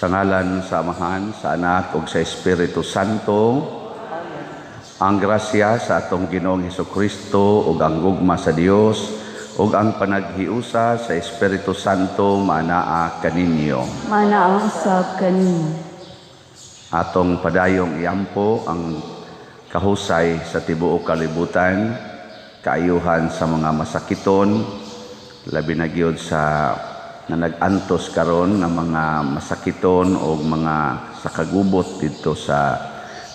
Sa ngalan sa Amahan, sa Anak ug sa Espiritu Santo. Ang grasya sa atong Ginoong Hesukristo ug ang gugma sa Dios ug ang panaghiusa sa Espiritu Santo maanaa kaninyo. Manaa usab kaninyo. Atong padayong iampo ang kahusay sa tibuok kalibutan, kaayuhan sa mga masakiton, labi na gyud sa nga nag-antos karon nga mga masakiton o mga sa kagubot didto sa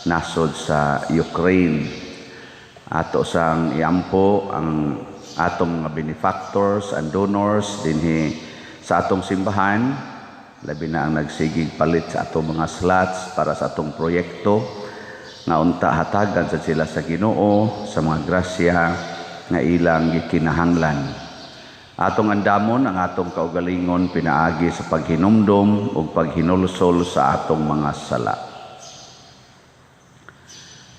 nasod sa Ukraine. Ato sang iampo ang atong mga benefactors and donors dinhi sa atong simbahan, labi na ang nagsigig palit sa atong mga slots para sa atong proyekto, nga unta hatagan sa sila sa Ginoo sa mga grasya nga ilang gikinahanglan. Atong andamon ang atong kaugalingon pinaagi sa paghinumdom ug paghinulsol sa atong mga sala.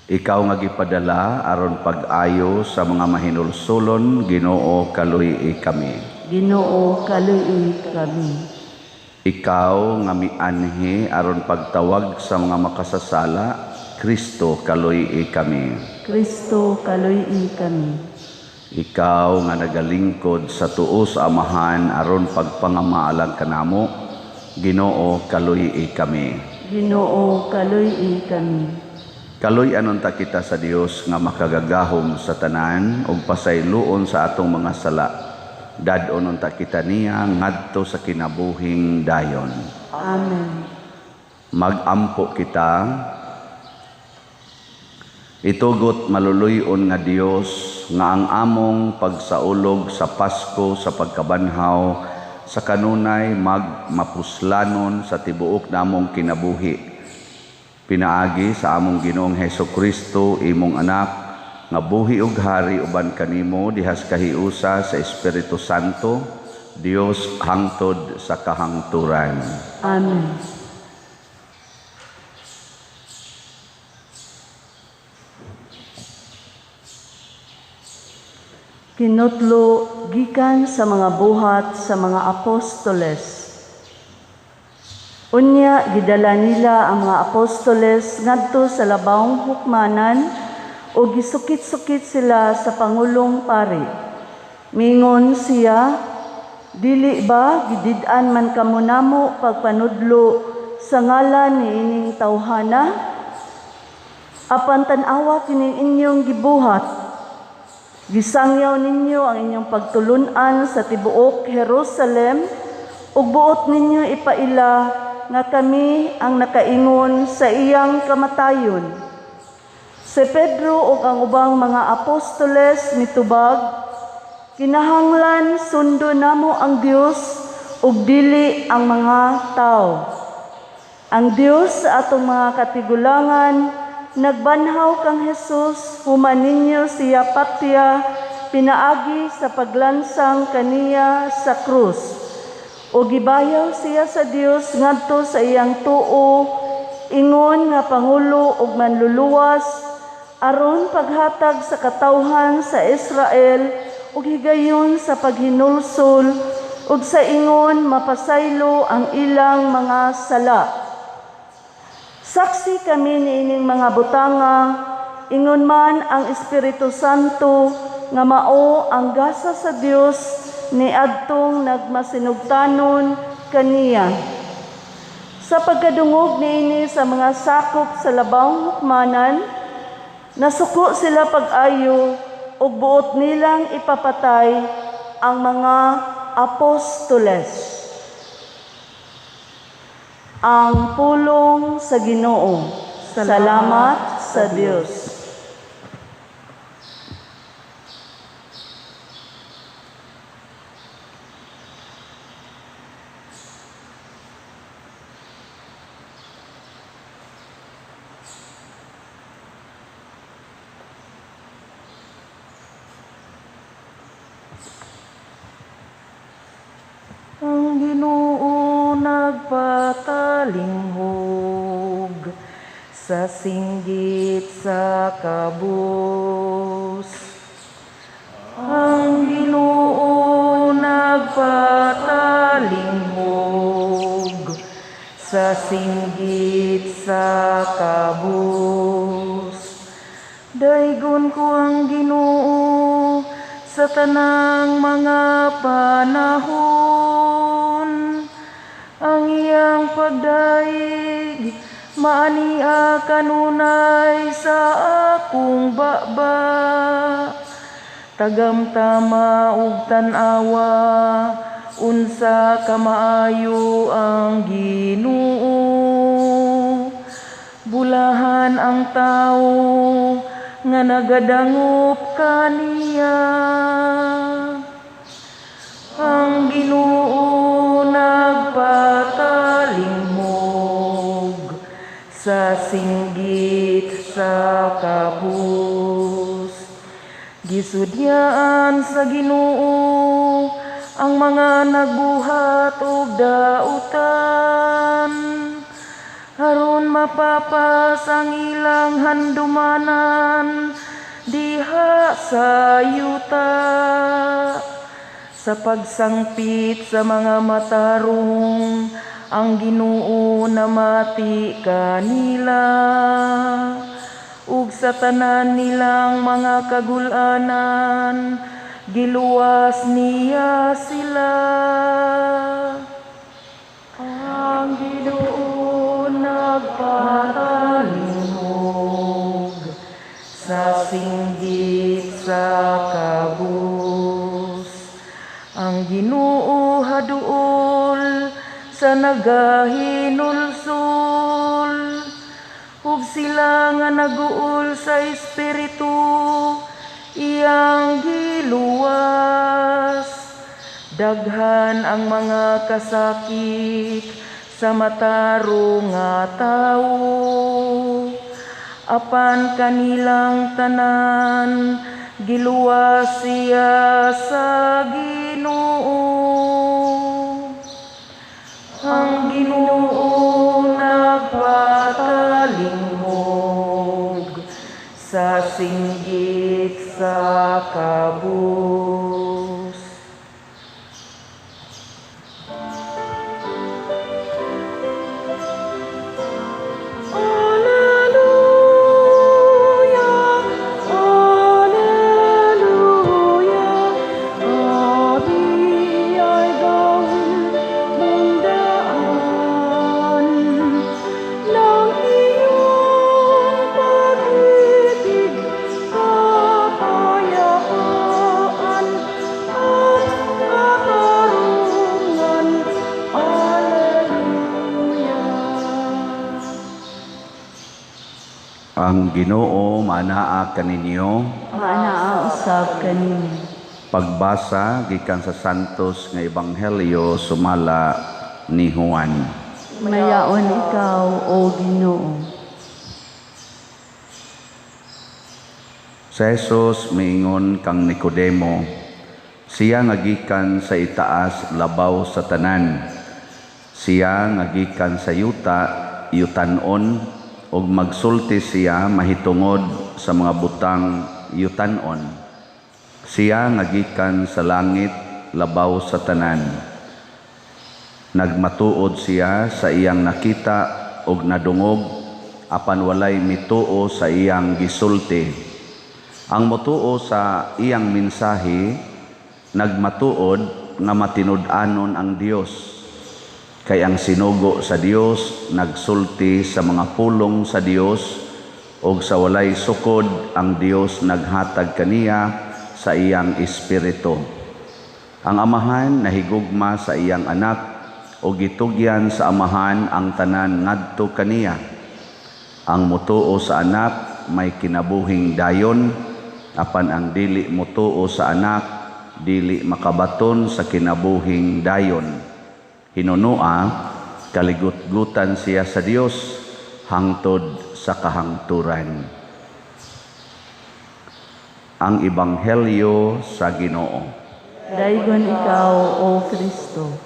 Ikaw nga gipadala aron pag-ayo sa mga mahinulsolon, Ginoo, kaluy-i kami. Ginoo, kaluy-i kami. Ikaw nga mianhi aron pagtawag sa mga makasasala, Kristo, kaluy-i kami. Kristo, kaluy-i kami. Ikaw nga nagalingkod sa tuo sa Amahan aron pagpangamaalang kanamo, Ginoo, kaluy-i kami. Ginoo, kaluy-i kami. Kaluy-anon ta kita sa Dios nga makagagahom sa tanan ug pasayloon sa atong mga sala. Dad-on unta kita niya ngadto sa kinabuhing dayon. Amen. Magampo kita. Itugot maluluy-on nga Dios nga ang among pagsaulog sa Pasko sa pagkabanhaw sa kanunay magmapuslanon sa tibuok namong kinabuhi. Pinaagi sa among Ginoong Hesukristo, imong anak, nga buhi ug hari uban kanimo dihas kahiusa sa Espiritu Santo, Dios hangtod sa kahangturan. Amen. Kinutlo gikan sa mga buhat sa mga apostoles. Unya gidala nila ang mga apostoles ngadto sa labawng hukmanan o gisukit-sukit sila sa pangulong pari. Mingon siya, dili ba gidid-an man kamo namo pagpanudlo sa ngalan niining tawhana? Apan tan-awa kining inyong gibuhat. Gisangyaw ninyo ang inyong pagtulun-an sa tibuok Jerusalem ug buot ninyo ipaila nga kami ang nakaingon sa iyang kamatayon. Si Pedro ug ang ubang mga apostoles mitubag, kinahanglan sundo namo ang Dios ug dili ang mga tao. Ang Dios sa atong mga katigulangan nagbanhaw kang Hesus, human ninyo siya patya, pinaagi sa paglansang kaniya sa krus. O gibayaw siya sa Dios ngadto sa iyang tuo, ingon nga pangulo ug manluluwas, aron paghatag sa katawhan sa Israel ug higayon sa paghinulsol ug sa ingon mapasaylo ang ilang mga sala. Saksi kami niining mga butanga, ingon man ang Espiritu Santo nga mao ang gasa sa Dios niadtong nagmasinugtanon kaniya. Sa pagkadungog niini sa mga sakop sa labawng hukmanan, nasuko sila pag-ayo ug buot nilang ipapatay ang mga apostoles. Ang pulong sa Ginoo. Salamat sa Dios. Ang Ginoo nagpatalinghog sa singgit sa kabus. Ang Ginoo nagpatalinghog sa singgit sa kabus. Daygon ko ang Ginoo sa tanang mga panahon. Ang iyang pagdayeg maania kanunay sa akong baba. Tagamtama ug tan-awa unsa kamaayo ang Ginoo. Bulahan ang tawo nga nagadangop kaniya. Ang Ginoo nagpatalingmog sa singgit sa kabus. Gisudyaan sa Ginoo ang mga nagbuhat og dautan, aron mapapas ang ilang handumanan diha sa yuta. Sa pagsangpit sa mga matarong, ang Ginoo namati kanila, ug sa tanan nilang mga kagul-anan giluwas niya sila. Ang Ginoo nagpatalingmog sa singgit sa kabus. Ang Ginoo haduol sa nagahinulsol, ug sila nga naguol sa espiritu iyang giluwas. Daghan ang mga kasakit sa matarong nga tawo, apan kanilang tanan giluwas siya sa Ginoo. Ang Ginoo nagpatalingmog sa singgit sa kabus. Alleluia, Alleluia, abi ay gawin mong daan ng iyong pag-ibig, kapayapaan at katarungan. Alleluia. Ang Ginoo maanaa kaninyo. Maanaa usab kaninyo. Pagbasa gikan sa Santos nga Ebanghelyo sumala ni Juan. Mayaon ikaw, O Ginoo. Sa Jesus miingon kang Nicodemo, siya nga gikan sa itaas labaw sa tanan. Siya nga gikan sa yuta, yutanon, ug magsulti siya mahitungod sa mga butang yutanon. Siya nga gikan sa langit labaw sa tanan. Nagmatuod siya sa iyang nakita ug nadungog, apan walay mituo sa iyang gisulti. Ang motuo sa iyang mensahe nagmatuod nga matinud-anon ang Dios. Kay ang sinugo sa Dios nagsulti sa mga pulong sa Dios, ug sa walay sukod ang Dios naghatag kaniya sa iyang espiritu. Ang Amahan nahigugma sa iyang anak, ug gitugyan sa Amahan ang tanan ngadto kaniya. Ang mutuo sa anak may kinabuhing dayon, apan ang dili mutuo sa anak dili makabaton sa kinabuhing dayon. Hinunua, kaligutgutan siya sa Dios hangtod sa kahangturan. Ang Ebanghelyo sa Ginoo. Daygon ikaw, O Kristo.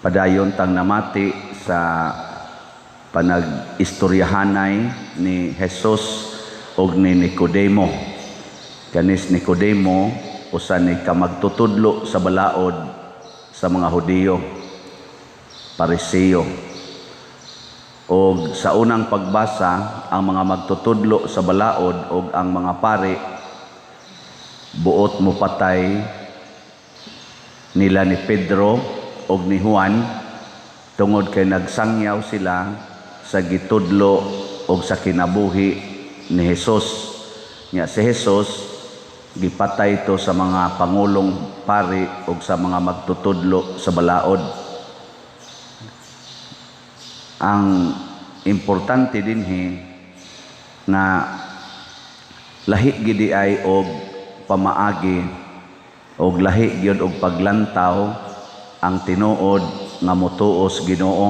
Padayon tang namati sa panag-istoryahanay ni Jesus ug ni Nicodemo. Kanis Nicodemo usa ni kamagtutudlo sa balaod sa mga Hudiyo, Pariseo. Og sa unang pagbasa, ang mga magtutudlo sa balaod og ang mga pari buot mo patay nila ni Pedro og ni Juan tungod kay nagsangyaw sila sa gitudlo og sa kinabuhi ni Jesus. Nya si Jesus gipatay ito sa mga pangulong pari og sa mga magtutudlo sa balaod. Ang importante dinhi nga lahi gidi ay og pamaagi og lahi gyud og paglantaw ang tinuod nga motuo sa Ginoo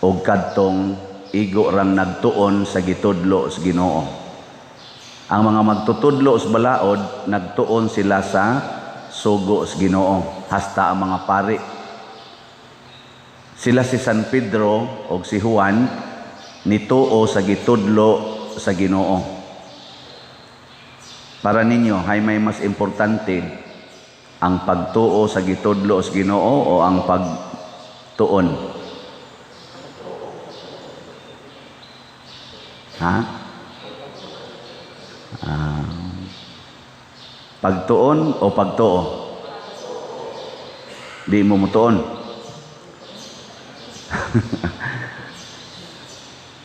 og kadtong igo rang nagtuon sa gitudlo sa Ginoo. Ang mga magtutudlo sa balaod, nagtuon sila sa sugo sa Ginoo, hasta ang mga pari. Sila si San Pedro og si Juan nituo sa gitudlo sa Ginoo. Para ninyo, hay may mas importante, ang pagtuo sa gitudlo sa Ginoo o ang pagtuon? Ha? Pagtuon o pagtuo? Di mo mutuon.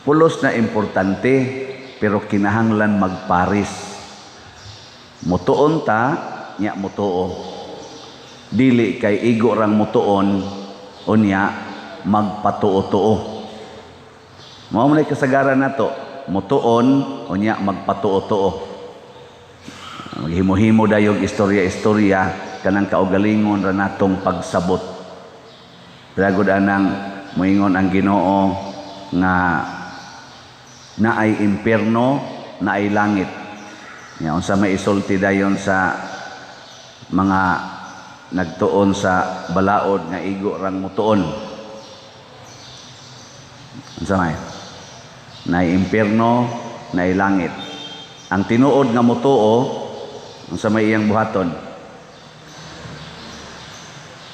Pulos na importante, pero kinahanglan magparis. Mutuon ta, nya mutuo. Dili kay igo rang mutuon, unya magpatuo-tuo. Mao man kasagaran nato, mutuon, unya magpatuo-tuo. Maghimo-himo dayong istorya-istorya kanang kaugalingon ra natong pagsabot. Pagod anang moingon ang Ginoo nga naay impierno, naay langit. Nya unsa may isulti dayon sa mga nagtuon sa balaod nga igo rang mutuon? Unsa may? Naay impierno, naay langit. Ang tinuod nga mutuo, unsa may iyang buhaton?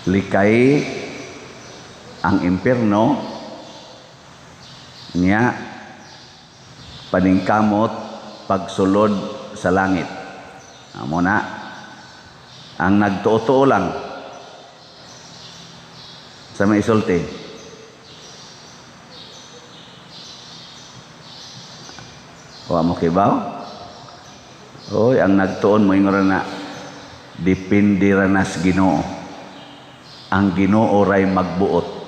Likay ang impierno, nya paningkamot pagsulod sa langit. Amo na ang nagtuo-tuo lang sa may isulti. Wa mo kibaw? Oy, ang nagtuon mo ingon na depende ra na sa Ginoo. Ang Ginoo ray magbuot.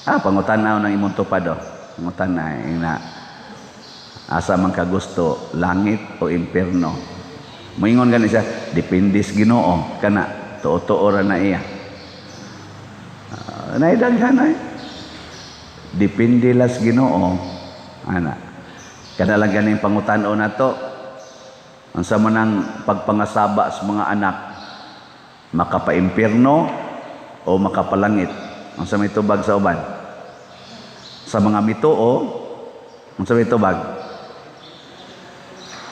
Pangutanaw ng imong tupad oh. Pangutana ina asa man ka gusto, langit o impierno? Moingon gani siya, depende sa Ginoo kana tuo-tuo ra na iya. Naidaghan ay. Depende las Ginoo ana. Kada lang ganing pangutan-on nato, unsa man ang pagpangasaba sa mga anak, makapaimpierno o makapalangit? Unsa may tubag sa uban? Sa mga mituo, unsa may tubag?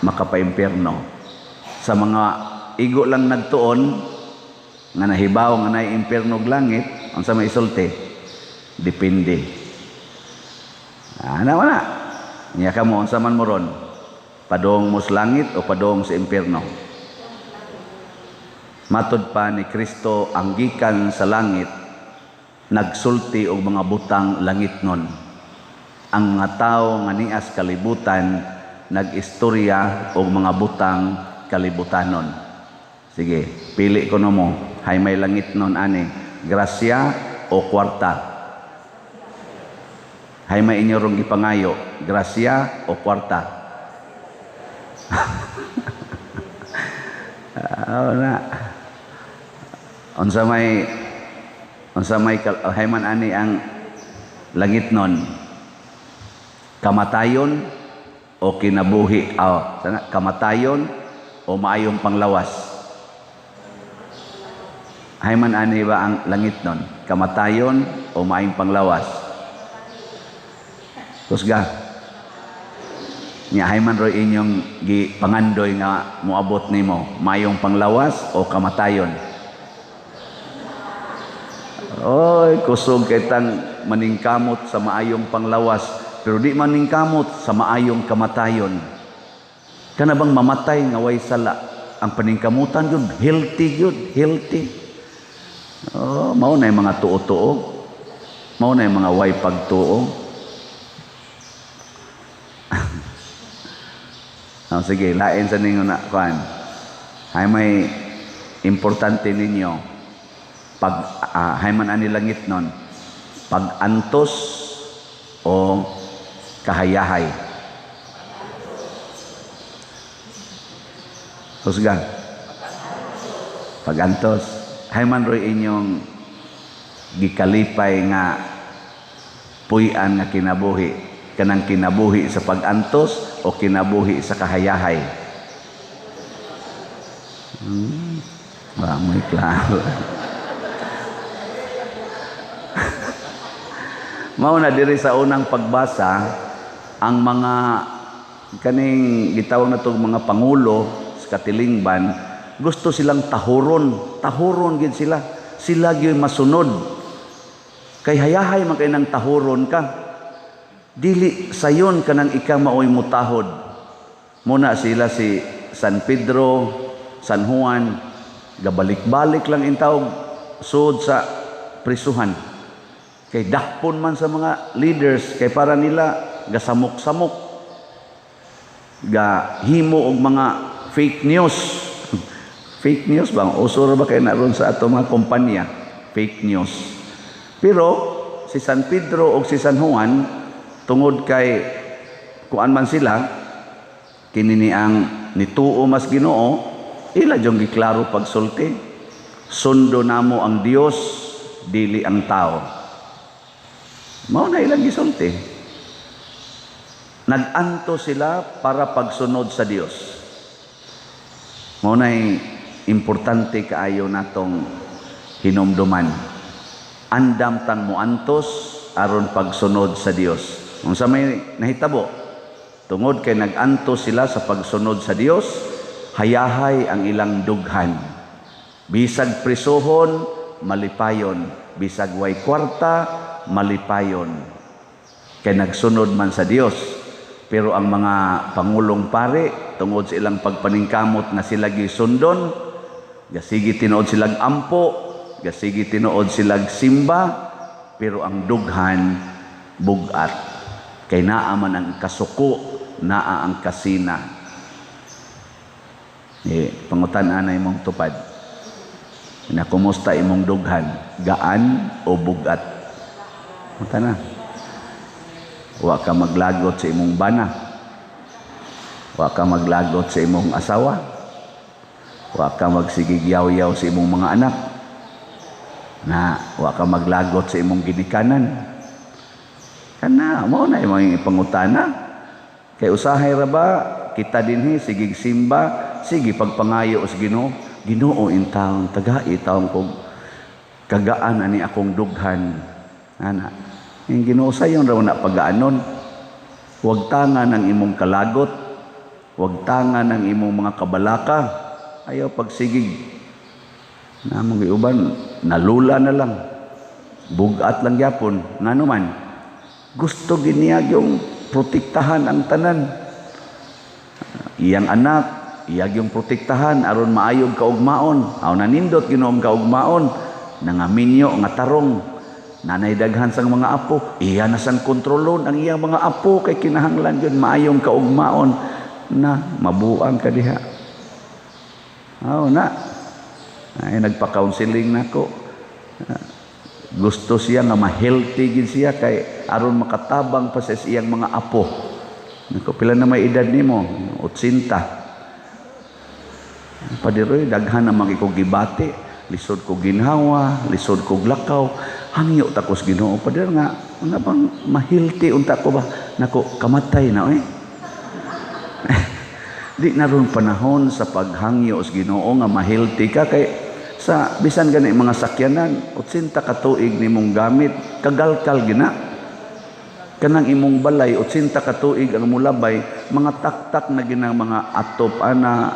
Makapaimpierno. Sa mga igo lang nagtuon nga nahibaw nga naay impierno ug langit, unsa may isulti? Depende. Ana wala. Nya kamo unsa man mo ron? Padong mo sa langit o padong sa impierno? Matod pa ni Kristo ang gikan sa langit nagsulti og mga butang langit nun. Ang mga tawo nga nias kalibutan nag-istorya og mga butang kalibutanon. Sige, pili ko no mo. Hay may langit nun ani, grasya o kwarta? Hay may inyo rong gipangayo, grasya o kwarta? Na. Unsa may hay man ani ang langit nun? Kamatayon o kinabuhi? Oh, sana kamatayon o maayong panglawas? Hay man ani ba ang langit nun? Kamatayon o maayong panglawas? Kusga. Nya hay man roy inyong gipangandoy nga moabot nimo, maayong panglawas o kamatayon? Oy, kusog kay tang maningkamot sa maayong panglawas, pero di maningkamot sa maayong kamatayon. Kana bang mamatay nga way sala, ang paningkamutan yun, healthy yun, healthy. Oh, mao na yung mga tuo-tuo. Mao na yung mga way pagtuo. Oh, sige, lain sa ninyo na kuan. Hay may importante ninyo pag hay man ani langit nun, pag-antos o kahayahay. Husga. Pag-antos. Hay man roy inyong gikalipay nga puy-an nga kinabuhi, kanang kinabuhi sa pag-antos o kinabuhi sa kahayahay. Wa mo'y klaro. Mao na diri sa unang pagbasa ang mga kaning gitawag na tong mga pangulo sa katilingban, gusto silang tahuron, tahuron gid sila. Sila gyud masunod. Kay hayahay man kay nang tahuron ka. Dili sayon kanang ika maoy mutahod. Muna sila si San Pedro, San Juan, gabalik-balik lang intawog sud sa prisuhan. Kay dakpon man sa mga leaders, kay para nila gasamok-samok, gahimo og mga fake news. Fake news ba? Uso ra ba kay naron sa ato mga kumpanya? Fake news. Pero si San Pedro og si San Juan, tungod kay kuan man sila, kini ni ang nituo mas Ginoo, ila jung giklaro pagsulti. Sundo namo ang Dios, dili ang tao. Mao na ilang gisulti. Nag-anto sila para pagsunod sa Dios. Mao na'y importante kaayo natong hinumduman. Andam tang moantos aron pagsunod sa Dios. Unsa may nahitabo? Tungod kay nag-antos sila sa pagsunod sa Dios, hayahay ang ilang dughan. Bisag prisuhon, malipayon. Bisag way kwarta, malipayon. Kay nagsunod man sa Dios. Pero ang mga pangulong pare, tungod sa ilang pagpaningkamot nga sila gisundon, gasigi tinuod silag ampo, gasigi tinuod silag simba, pero ang dughan bugat. Kay naa man ang kasuko, naa ang kasina. Pangutan-anay imong tupad. Na kumusta imong dughan, gaan o bugat? Pangutan na. Wa ka maglagot sa imong bana. Wa ka maglagot sa imong asawa. Wa ka magsigig yaw-yaw sa imong mga anak. Na wa ka maglagot sa imong ginikanan. Kana mao na imong ipangutana. Kay usahay ra ba kita dinhi sigig simba, sige pagpangayo sa Ginoo. Ginoo intawon tagai taon kog kagaan ani akong dughan. Ana, yung Ginoo sayon raw na pagaanon. Huwag tanga ng imong kalagot, huwag tanga ng imong mga kabalaka. Ayaw pagsigig. Namong giuban, nalula na lang. Bugat lang gyapon. Ngano man, gusto giniya yung protektahan ang tanan. Iyang anak, iya yung protektahan aron maayog kaugmaon. Aw nanindot Ginoong kaugmaon, nangaminyo nga tarong. Nanay daghan sang mga apo, iya na sang kontrolon ang iyang mga apo kay kinahanglan gyud maayong kaugmaon na mabuang ka diha. Aw na. Ay nagpa-counseling nako. Gusto siya nga ma-healthy gid siya kay aron makatabang pa sa iyang mga apo. Nako pila na may edad nimo? 80. Padiroy daghan na man ko gibati, lisod ko ginhawa, lisod ko lakaw. Hangyo takos Ginoo pader nga una bang ma-healthy unta ko ba nako kamatay na oy. Di na ron panahon sa paghangyo sa Ginoo nga ma-healthy ka kay sa bisan gani mga sakyanan 80 ka tuig nimong gamit kagalkal gina. Kanang imong balay 80 ka tuig ang mulabay mga taktak na ginang mga atop ana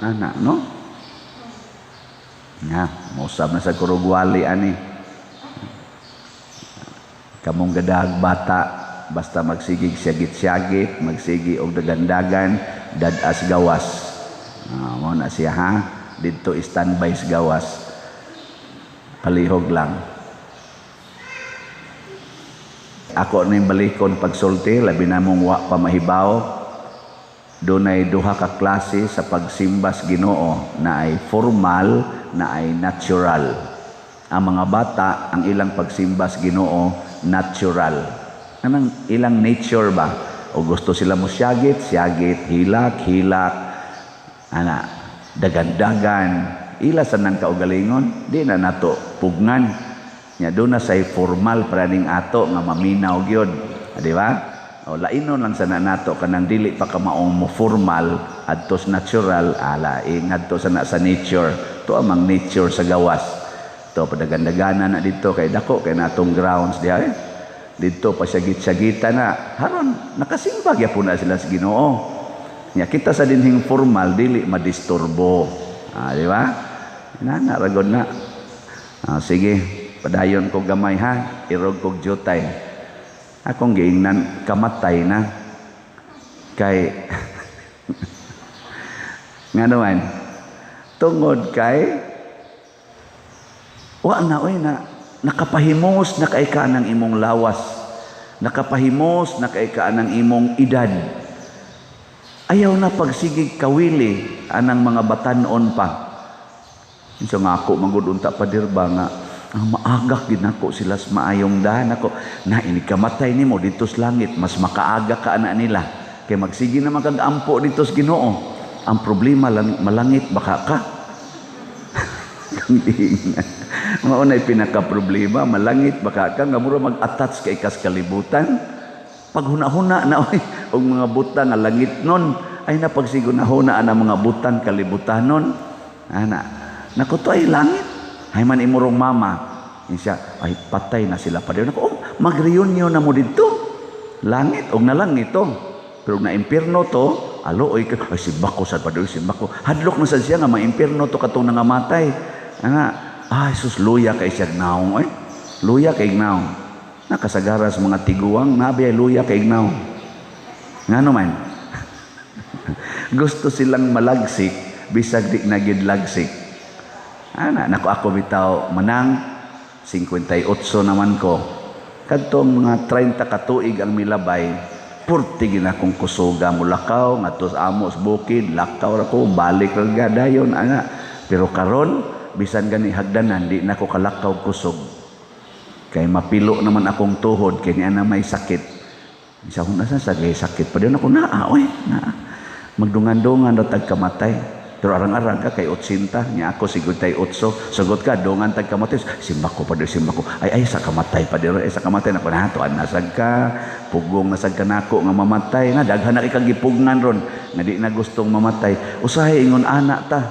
ana no. Nga mosab na sa kurugwali ani. Kamong gadag bata, basta magsigig siyagit-siyagit, magsigi og dagandagan, dadas gawas. Mao na siya ha. Didto standby sa gawas. Palihog lang. Ako ning balikon pagsulti, labi na mong wa pa mahibaw. Dunay duha ka klase sa pagsimba sa Ginoo, na ay formal, na ay natural. Ang mga bata, ang ilang pagsimba sa Ginoo natural. Anang ilang nature ba? O gusto sila mo siyagit, siyagit, hilak, hilak, ana, dagandagan, ila sa nang kaugalingon, di na nato pugnan. Nya doon na say formal para ning ato nga maminaw gyud, di ba? O lainon lang sana nato kanang dili pa ka maong mo formal adtos natural, ala ngadto sana sa nature. To amang nature sa gawas. To padagandaganan na didto kay dako kay natong grounds diha. Didto pa syagit-syagita na. Haron nakasimba gyapon na sila sa Ginoo. Nya kita sa dinhing formal dili madisturbo. Di ba? Nana ragod na. Sige, padayon ko gamay ha, irog kog jutay. Akong giingnan kamatay na kay nga naman tungod kay wa na oy na nakapahimos na kay ka ng imong lawas, nakapahimos na kay ka ng imong edad. Ayaw na pagsigig kawili anang mga batan-on pa. Unsa nga ako manggod unta pa dirba nga ang maagak gid nako sila sa maayong dahan ako na ini kamatay nimo didto sa langit, mas makaaga ka ana nila kay magsige naman kag ampo didto sa Ginoo. Ang problema lang malangit baka ka. Mao nay pinaka problema, malangit baka ka nga mura mag-attach kay kas kalibutan. Paghuna-huna na oy og mga butang nga langit nun, ay napagsigunahuna ang mga butang kalibutanon. Ana, nako to ay langit. Hay man imurong mama, siya, ay patay na sila pa. Nako, oh, mag-reunion na mo didto. Langit, og nalangit to. Pero na impierno to, alo, oy, ay, simbako sad pa doon, simbako. Hadlok na sad siya nga ma-impierno to katong nangamatay. Ana, ay, sus, luya kay siya naong, oy. Luya kay naong. Nakasagaras mga tiguang, nabi ay luya kay naong. Ngano man? Gusto silang malagsik, bisag di na gid lagsik. Ana, nako ako bitaw manang 58 naman ko. Kadtong mga 30 ka tuig ang milabay, purti gid akong kusuga mulakaw ngadto sa amo sa bukid, lakaw ra ko, balik ra gadayon ana. Pero karon bisan gani hagdanan di na ko kalakaw kusog. Kay mapilo naman akong tuhod kay niya na may sakit. Bisa ko nasa sa sakit pa din ako naa oy, naa. Magdungan-dungan ra tag kamatay. Pero arang-arang ka kay 80, niya ako 58. Sugot ka, dungan tag kamatay. Simba ko pa simba ko. Ay, ay, sa kamatay pa ay sa kamatay. Nako, nahatuan nasag ka, pugong nasag ka nako nga mamatay. Na, daghan na ikang gipugnan ron, nga di na gustong mamatay. Usahay, ingon anak ta.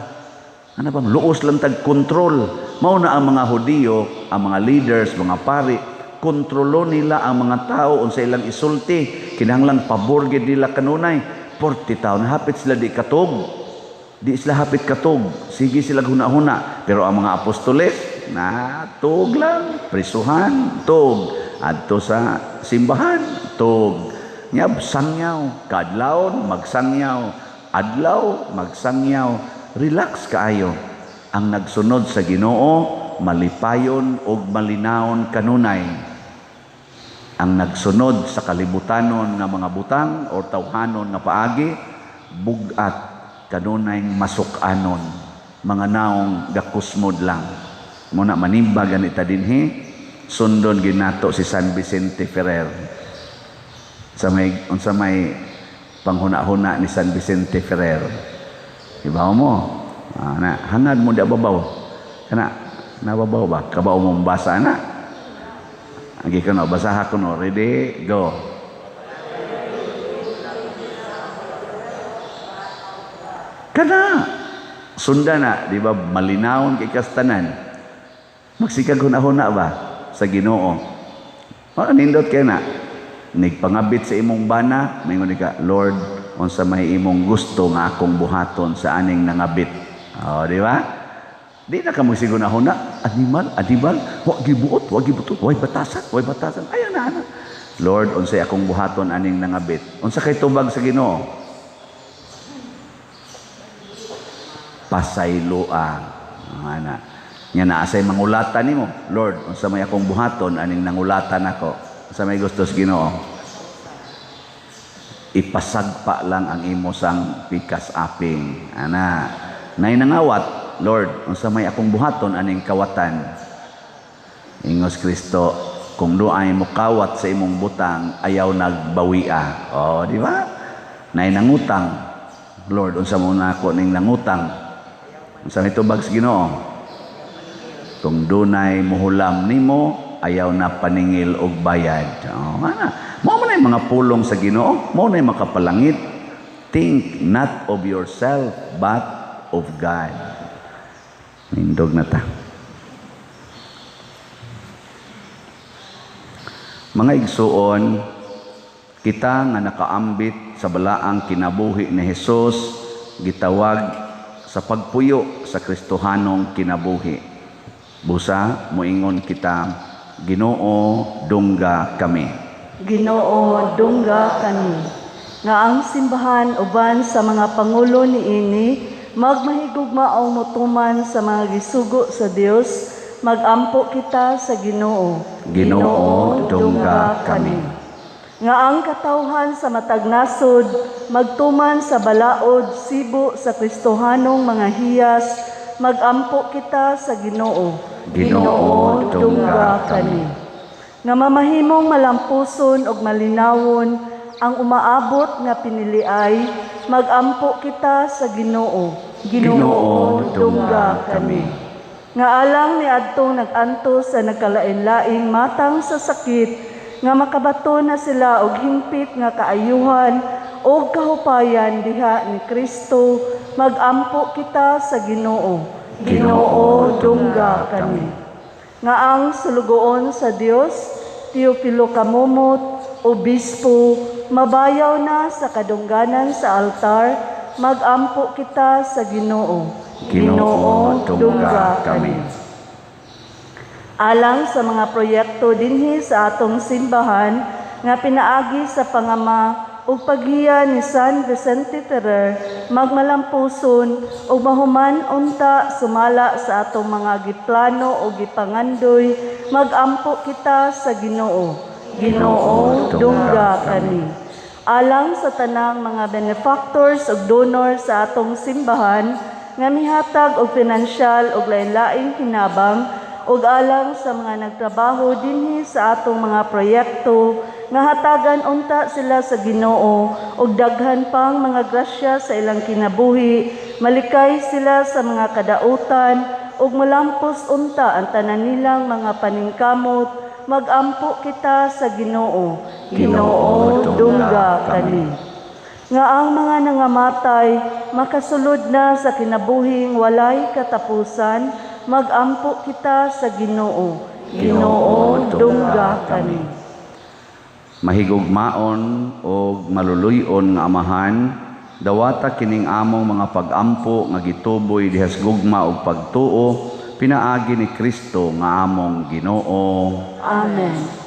Ano bang, luos lang tag kontrol. Mao na ang mga Hudiyo, ang mga leaders, mga pari, kontrolo nila ang mga tao unsa ilang isulti. Kinahanglan pabor gid nila kanunay. 40 taon, hapit sila di katog. Di sila hapit katog. Sige sila huna-huna. Pero ang mga apostoles, na tug lang. Prisuhan, tug. Adto sa simbahan, tug. Nyab, sangyaw. Kadlawon, magsangyaw. Adlaw, magsangyaw. Relax kaayo. Ang nagsunod sa Ginoo, malipayon og malinaon kanunay. Ang nagsunod sa kalibutanon nga mga butang o tawhanon nga paagi, bugat kanunay masuk-anon, mga naong gakusmod lang. Muna manimba ganita dinhi, sundon ginato si San Vicente Ferrer. Sa may unsa may panghuna-huna ni San Vicente Ferrer. Ibaw mo. Na hangad mo di ababaw. Kana nababaw ba? Kabaw mong basa na. Agi kuno basaha kuno, ready go. Kana sunda na, di ba malinawon kay kastanan. Magsikag hunahuna ba sa Ginoo? O nindot kay na. Nigpangabit sa imong bana, maingon ka, Lord, unsa may imong gusto nga akong buhaton sa aning nangabit. O, di ba? Di na ka magsigunahuna. Animal, animal, wa gibuot, wa gibutot, way batasan, way batasan. Ayaw na ana. Lord, unsay akong buhaton aning nangabit? Unsa kay tubag sa Ginoo? Pasayloa. Ana. Nya naa say mangulatan nimo. Lord, unsa may akong buhaton aning nangulatan nako? Unsa may gusto sa Ginoo? Ipasagpa lang ang imo sang pikas aping. Ana. Nay nangawat, Lord, unsa may akong buhaton aning kawatan? Ingos Kristo, kung doay mokawat sa imong butang, ayaw nagbawia. Oh, di ba? Nay nangutang, Lord, unsa mo nako ning nangutang? Unsa may tubag sa Ginoo? Kung dunay muhulam nimo, ayaw na paningil og bayad. Oh, ana. Mao man ay mga pulong sa Ginoo, mao na makapalangit. Think not of yourself, but of God. Nindog na ta. Mga igsuon, kita nga nakaambit sa balaang kinabuhi ni Hesus, gitawag sa pagpuyo sa Kristohanong kinabuhi. Busa, moingon kita, Ginoo, dungga kami. Ginoo, dungga kami. Nga ang simbahan uban sa mga pangulo niini, magmahigugmaong motuman sa mga gisugo sa Dios, magampo kita sa Ginoo. Ginoo, dungga kami. Nga ang katawhan sa matag nasod magtuman sa balaod sibo sa Kristohanong mga hiyas, magampo kita sa Ginoo. Ginoo, dungga kami. Nga mamahimong malampuson ug malinawon ang umaabot nga piniliay, magampo kita sa Ginoo. Ginoo, dungga kami. Nga alang ni adtong nag-antos sa nagkalain-laing matang sa sakit, nga makabato na sila og hingpit nga kaayuhan og kahupayan diha ni Kristo, magampo kita sa Ginoo. Ginoo, dungga kami. Nga ang sulugoon sa Dios, Teofilo Camomot, obispo, mabayaw na sa kadungganan sa altar, magampo kita sa Ginoo. Ginoo, dungga kami. Alang sa mga proyekto dinhi sa atong simbahan nga pinaagi sa pangama ug paghiya ni San Vicente Ferrer, magmalampuson ug mahuman unta sumala sa atong mga giplano o gipangandoy, magampo kita sa Ginoo. Ginoo, dungga kami. Alang sa tanang mga benefactors ug donors sa atong simbahan nga mihatag og pinansyal ug lain-laing hinabang, ug alang sa mga nagtrabaho dinhi sa atong mga proyekto nga hatagan unta sila sa Ginoo ug daghan pang mga grasya sa ilang kinabuhi, malikay sila sa mga kadautan ug molampos unta ang tanan nilang mga paningkamot, magampo kita sa Ginoo. Ginoo, dungga kami. Nga ang mga nangamatay makasulod na sa kinabuhing walay katapusan, magampo kita sa Ginoo. Ginoo, Ginoo, dungga kami. Mahigugmaon og maluluy-on nga Amahan, dawata kining among mga pag-ampo nga gituboy dihas gugma og pagtuo, pinaagi ni Kristo nga among Ginoo. Amen.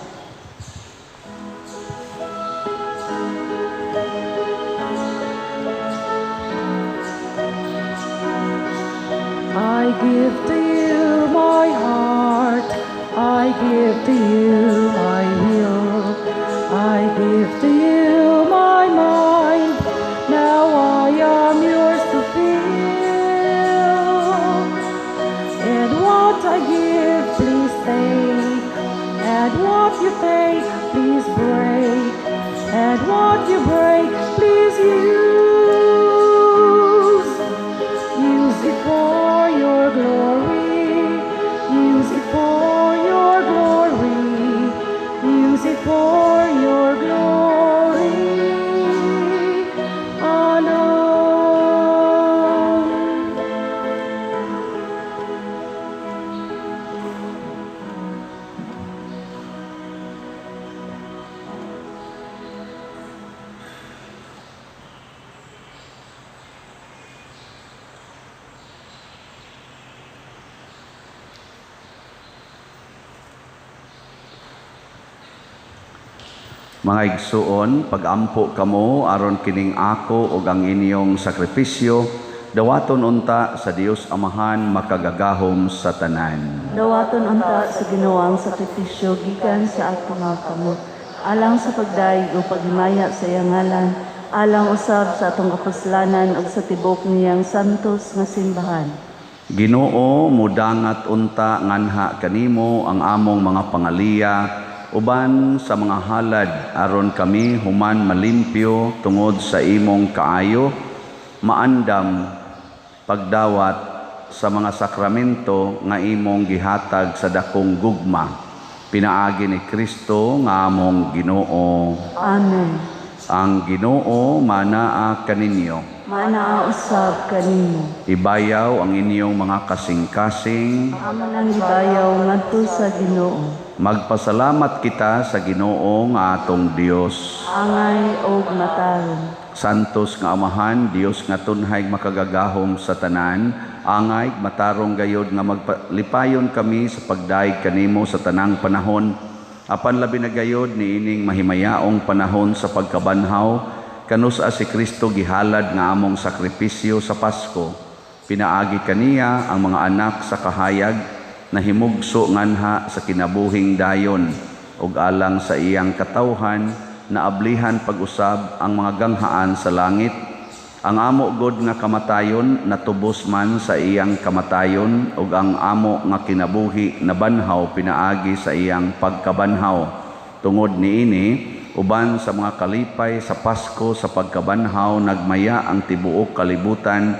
I give to you my heart, I give to you my will, I give to you my mind, now I am yours to feel. And what I give, please take, and what you take, please break, and what you break, please use. Use it for your glory, use it for your glory, use it for your glory alone. Mga igsuon, pagampo kamo aron kining ako ug ang inyong sakripisyo dawaton unta sa Dios Amahan makagagahom sa tanan. Dawaton unta sa Ginoo ang sakripisyo gikan sa atong mga kamot, alang sa pagdayeg o paghimaya sa iyang ngalan, alang usab sa atong kapuslanan ug sa tibuok niyang santos nga simbahan. Ginoo, mudangat unta nganha kanimo ang among mga pangaliya uban sa mga halad aron kami human malimpyo tungod sa imong kaayo, maandam pagdawat sa mga sakramento nga imong gihatag sa dakong gugma, pinaagi ni Kristo nga among Ginoo. Amen. Ang Ginoo manaa kaninyo. Manaa usab kanimo. Ibayaw ang inyong mga kasing-kasing. Amo nang gibayaw ngadto sa Ginoo. Magpasalamat kita sa Ginoo nga atong Dios. Angay og matarong. Santos nga Amahan, Dios nga tunhay makagagahom sa tanan, angay matarong gayod nga maglipayon kami sa pagdayeg kanimo sa tanang panahon. Apan labi na gayod niining mahimayaong panahon sa pagkabanhaw, kanus-a si Kristo gihalad nga among sakripisyo sa Pasko. Pinaagi kaniya ang mga anak sa kahayag nahimugso nganha sa kinabuhing dayon ug alang sa iyang katawhan naablihan pag-usab ang mga ganghaan sa langit. Ang amo god nga kamatayon natubos man sa iyang kamatayon ug ang amo nga kinabuhi nabanhaw pinaagi sa iyang pagkabanhaw. Tungod niini, uban sa mga kalipay sa Pasko sa pagkabanhaw, nagmaya ang tibuok kalibutan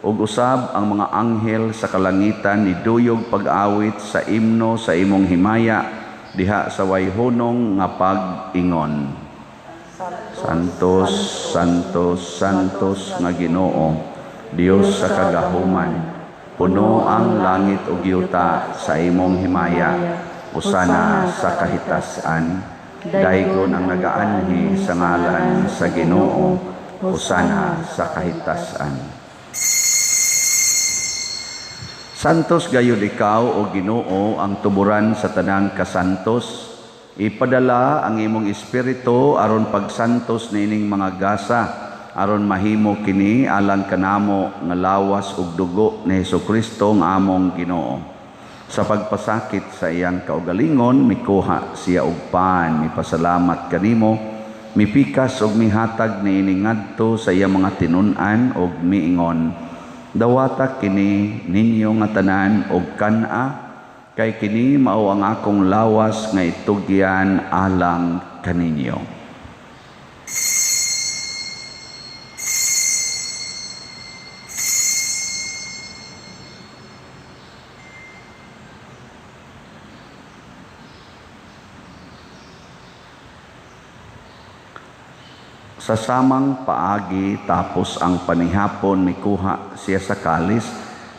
ug usab ang mga anghel sa kalangitan niduyog pag-awit sa imno sa imong himaya diha sa wayhunong nga pag-ingon. Santos, Santos, Santos nga Ginoo, Dios sa kagahuman, puno ang langit ug yuta sa imong himaya, usana sa kahitasan. Daygon ang nagaanhi sa ngalan sa Ginoo, usana sa kahitasan. Santos gayud ikaw o Ginoo ang tuburan sa tanang kasantos. Ipadala ang imong espiritu aron pagsantos niining mga gasa, aron mahimo kini alang kanamo nga lawas ug dugo ni Hesukristo nga among Ginoo. Sa pagpasakit sa iyang kaugalingon, mikuha siya og pan, mipasalamat kanimo, mipikas og mihatag niini ngadto sa iyang mga tinun-an og miingon, dawata kini ninyo nga tanan og kan-a, kay kini mao ang akong lawas nga itugyan alang kaninyo. Sa samang paagi tapos ang panihapon, mikuha siya sa kalis,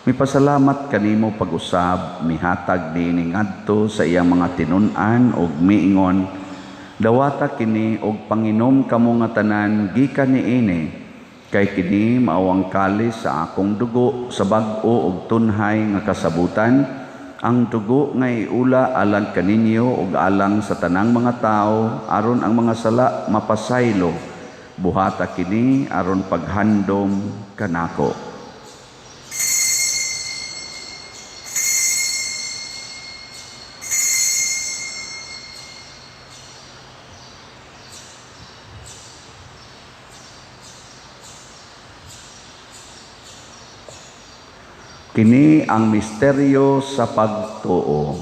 mipasalamat kanimo pag-usab, mihatag niini ngadto sa iyang mga tinun-an og miingon, dawata kini og panginom kamo nga tanan gikan niini, kay kini mao ang kalis sa akong dugo sa bag-o og tunhay nga kasabutan, ang dugo nga iula alang kaninyo ug alang sa tanang mga tawo aron ang mga sala mapasaylo. Buhata kini aron paghandom kanako. Kini ang misteryo sa pagtuo.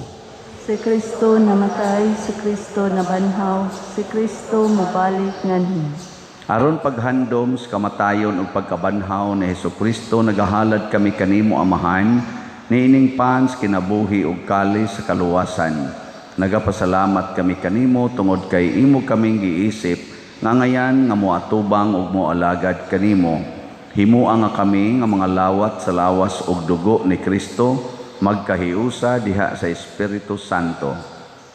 Si Kristo namatay, si Kristo nabanhaw, si Kristo mobalik nganhi. Aron paghandom sa kamatayon ug pagkabanhaw ni Hesukristo, nagahalad kami kanimo Amahan, niining pans kinabuhi ug kalis sa kaluwasan. Nagapasalamat kami kanimo tungod kay imo kaming giisip nga ngayan nga moatubang ug moalagad kanimo. Himua nga kami nga mga lawat sa lawas ug dugo ni Kristo, magkahiusa diha sa Espiritu Santo.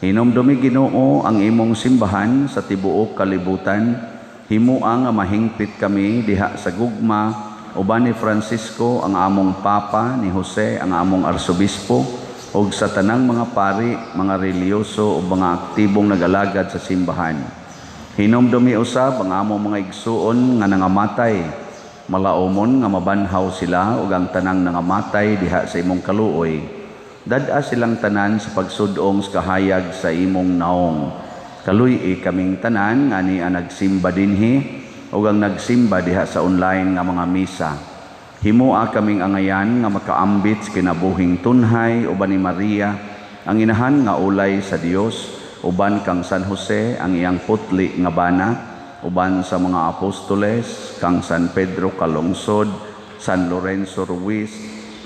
Hinumdumi Ginoo ang imong simbahan sa tibuok kalibutan. Himua nga mahingpit kami diha sa gugma uban ni Francisco ang among Papa, ni Jose ang among Arsobispo, ug sa tanang mga pari, mga reliyoso ug mga aktibong nagalagad sa simbahan. Hinumdumi usab ang among mga igsuon nga nangamatay, malaumon nga mabanhaw sila ug ang tanang nangamatay diha sa imong kaluoy. Dad-a silang tanan sa pagsud-ong sa kahayag sa imong naong. Kaluy-i kaming tanan nga ania nagsimba dinhi ug ang nagsimba diha sa online nga mga misa. Himoa kaming angayan nga makaambit sa kinabuhing tunhay uban ni Maria, ang inahan nga ulay sa Dios, uban kang San Jose ang iyang putli nga bana, uban sa mga apostoles, kang San Pedro Calungsod, San Lorenzo Ruiz,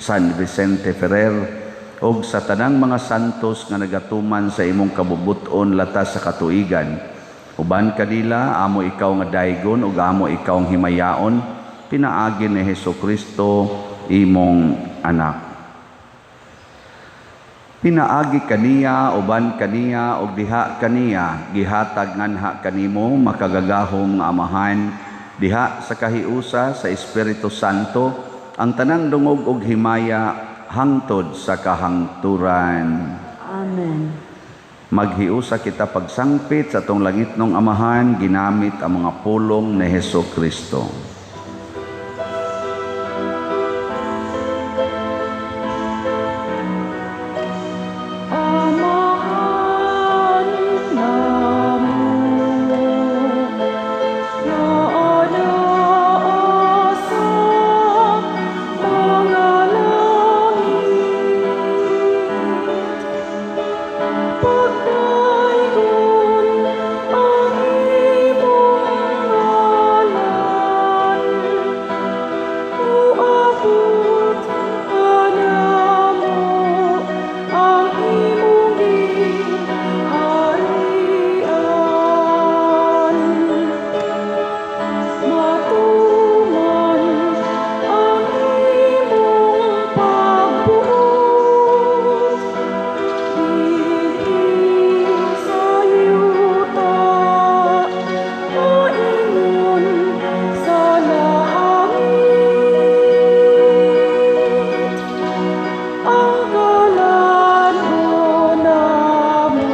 San Vicente Ferrer, ug sa tanang mga santos nga nagatuman sa imong kabubut-on latas sa katuigan. Uban kanila, amo ikaw nga daygon ug amo ikaw ang himayaon, pinaagi ni Hesus Kristo imong anak. Pinaagi kaniya, uban kaniya, ug diha kaniya, gihatag nganha kanimo makagagahom nga Amahan, diha sa kahiusa sa Espiritu Santo, ang tanang dungog ug himaya hangtod sa kahangturan. Amen. Maghiusa kita pagsangpit sa atong langitnong Amahan, ginamit ang mga pulong ni Hesus Kristo. Amahan namo, nga anaa sa mga langit, pagdaygon ang imong ngalan, moabot kanamo ang imong gingharian. Matuman ang imong pagbuot dinhi sa yuta maingon sa langit. Ang kalan-on namo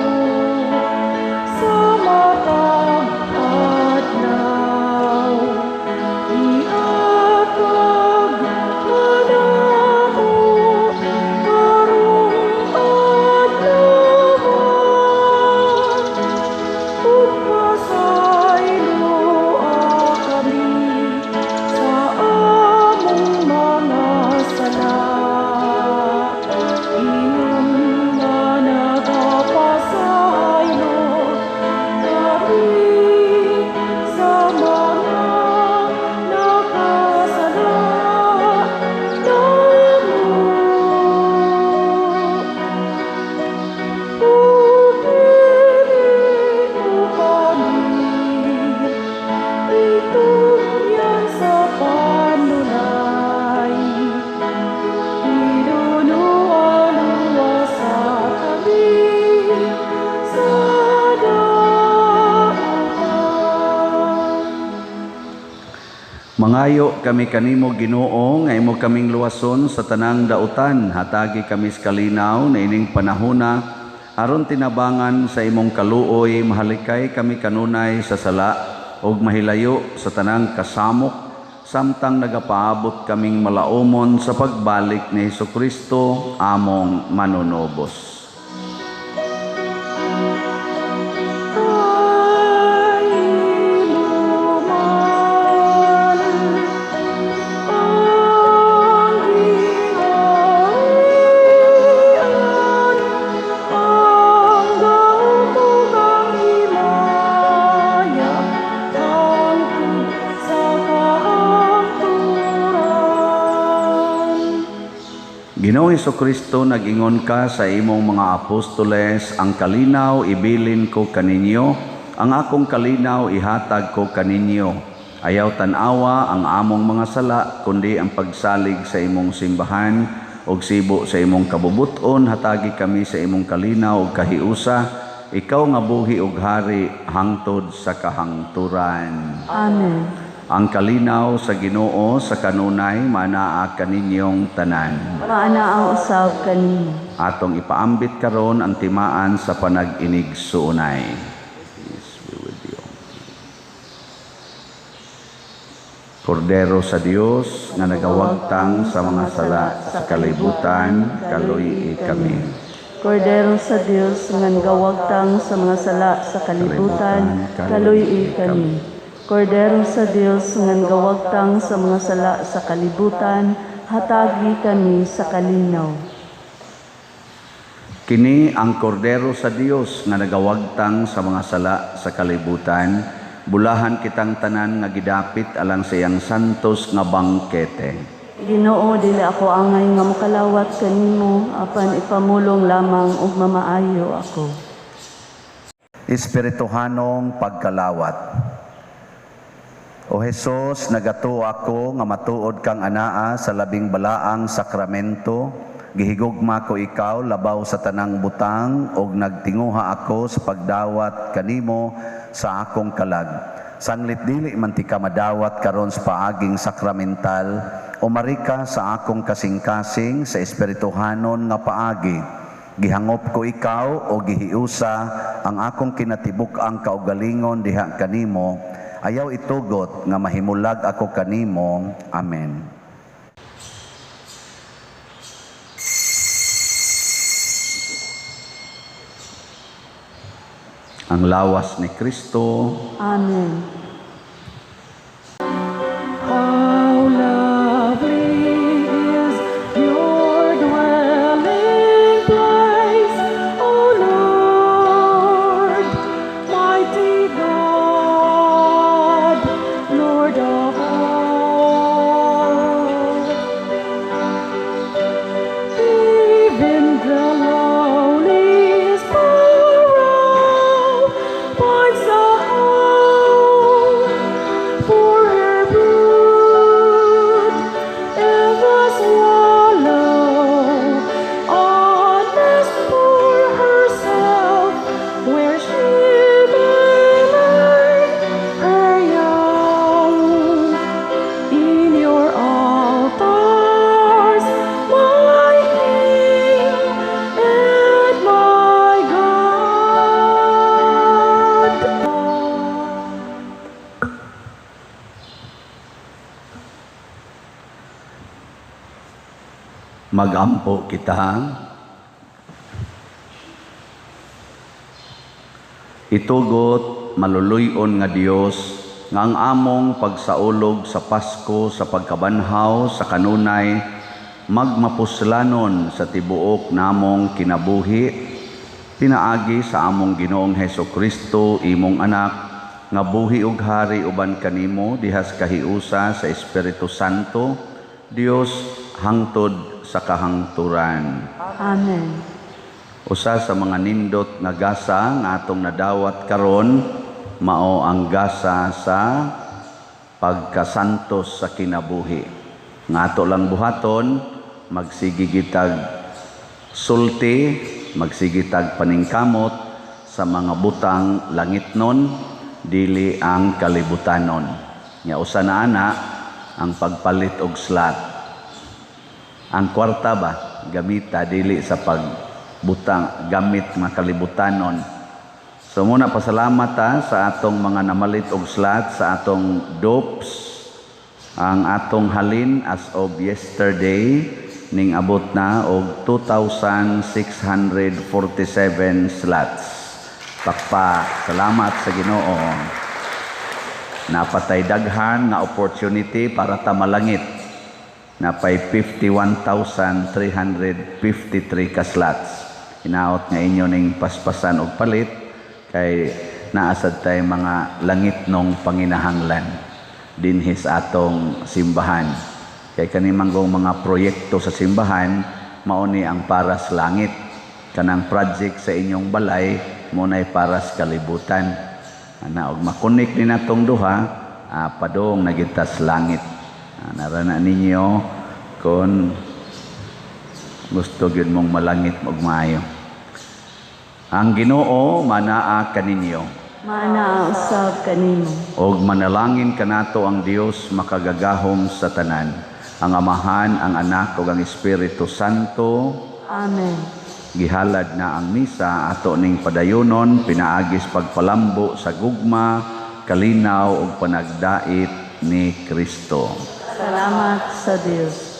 sa matag adlaw, ihatag kanamo karong adlaw, ug pasayloa kami sa among mga sala, ingon nga nagapasaylo kami sa mga nakasala namo. Ug dili mo kami itugyan sa panulay, tinunoa luwasa kami sa dautan. Mangayo kami kanimo, Ginoo, nga imo kaming luwason sa tanang dautan. Hatagi kami sa kalinaw na ining panahona aron tinabangan sa imong kaluoy mahalikay kami kanunay sa sala ug mahilayo sa tanang kasamok samtang nagapaabot kaming malaumon sa pagbalik ni Hesukristo among manunubos. Kay imo man ang gingharian, ang gahom ug ang himaya, hangtod sa kahangturan. Ginoong Hesukristo, nag-ingon ka sa imong mga apostoles, ang kalinaw ibilin ko kaninyo, ang akong kalinaw ihatag ko kaninyo. Ayaw tan-awa ang among mga sala, kundi ang pagsalig sa imong simbahan ug sibo sa imong kabubuton, hatagi kami sa imong kalinaw ug kahiusa, ikaw nga buhi ug hari hangtod sa kahangturan. Amen. Ang kalinaw sa Ginoo sa kanunay manaa kaninyong tanan. Maanaa usab kanimo. Atong ipaambit karon ang timaan sa panag-inig suunay. Peace be with you. Kordero sa Dios nga nagawagtang sa mga sala sa kalibutan, kaluy-i kami. Kordero sa Dios nga nagawagtang sa mga sala sa kalibutan, kaluy-i kami. Kordero sa Dios nga nagawagtang sa mga sala sa kalibutan, hatagi kami sa kalinaw. Kini ang Kordero sa Dios nga nagawagtang sa mga sala sa kalibutan, bulahan kitang tanan nga gidapit alang sa iyang santos nga bangkete. Ginoo, dili ako angay nga mokalawat kanimo, apan ipamulong lamang ug mamaayo ako. Espirituhanong pagkalawat. O Hesus, nagatuo ako nga matuod kang anaa sa labing balaang sakramento. Gihigugma ko ikaw labaw sa tanang butang ug nagtinguha ako sa pagdawat kanimo sa akong kalag. Sanglit dili man tika madawat karon sa paaging sakramental, umari ka sa akong kasing-kasing sa espirituhanon nga paagi. Gihangop ko ikaw o gihiusa ang akong kinatibuk-ang kaugalingon diha kanimo. Ayaw itugot nga mahimulag ako kanimo. Amen. Ang lawas ni Kristo. Amen. How lovely is your dwelling place, O Lord, mighty God, Lord of all. Even the lowly sparrow finds a home for her brood, and the swallow a nest for herself, where she may lay her young. In your altars, my King and my God. Magampo kita. Itugot maluluy-on nga Dios nga ang among pagsaulog sa Pasko sa pagkabanhaw sa kanunay magmapuslanon sa tibuok namong kinabuhi pinaagi sa among Ginoong Heso Kristo, imong anak, nga buhi ug hari uban kanimo dihas kahiusa sa Espiritu Santo, Dios hangtod sa kahangturan. Amen. Usa sa mga nindot nga gasa nga atong nadawat karon mao ang gasa sa pagkasantos sa kinabuhi. Nga ato lang buhaton, magsige gitag sulti, magsige tag paningkamot sa mga butang langitnon, dili ang kalibutanon. Nya usa na ana ang pagpalit og slot. Ang kwarta ba gamita dili sa pagbutang gamit mga kalibutanon. So muna pasalamat ta sa atong mga namalit og slot sa atong dopes. Ang atong halin as of yesterday ning abot na og 2,647 slots. Pakpa, salamat sa Ginoo. Napatay daghan nga opportunity para ta malangit. Napay 51,353 ka slots. Hinaot nga inyo ning paspasan og palit kay naasad tay mga langit nong panginahanglan dinhi sa atong simbahan. Kay kani manggong mga proyekto sa simbahan mao ni ang para sa langit. Kanang project sa inyong balay mo nay para sa kalibutan. Ana og makonek ni natong duha, padung na kita sa langit. Narana ninyo kung gusto gyud mong malangit og maayo. Ang Ginoo manaa kaninyo. Manaa usab kanimo. Og manalangin kanato ang Dios makagagahom sa tanan, ang Amahan, ang Anak ug ang Espiritu Santo. Amen. Gihalad na ang misa ato ning padayonon pinaagis pagpalambo sa gugma, kalinaw ug panagdait ni Kristo. Salamat sa Dios.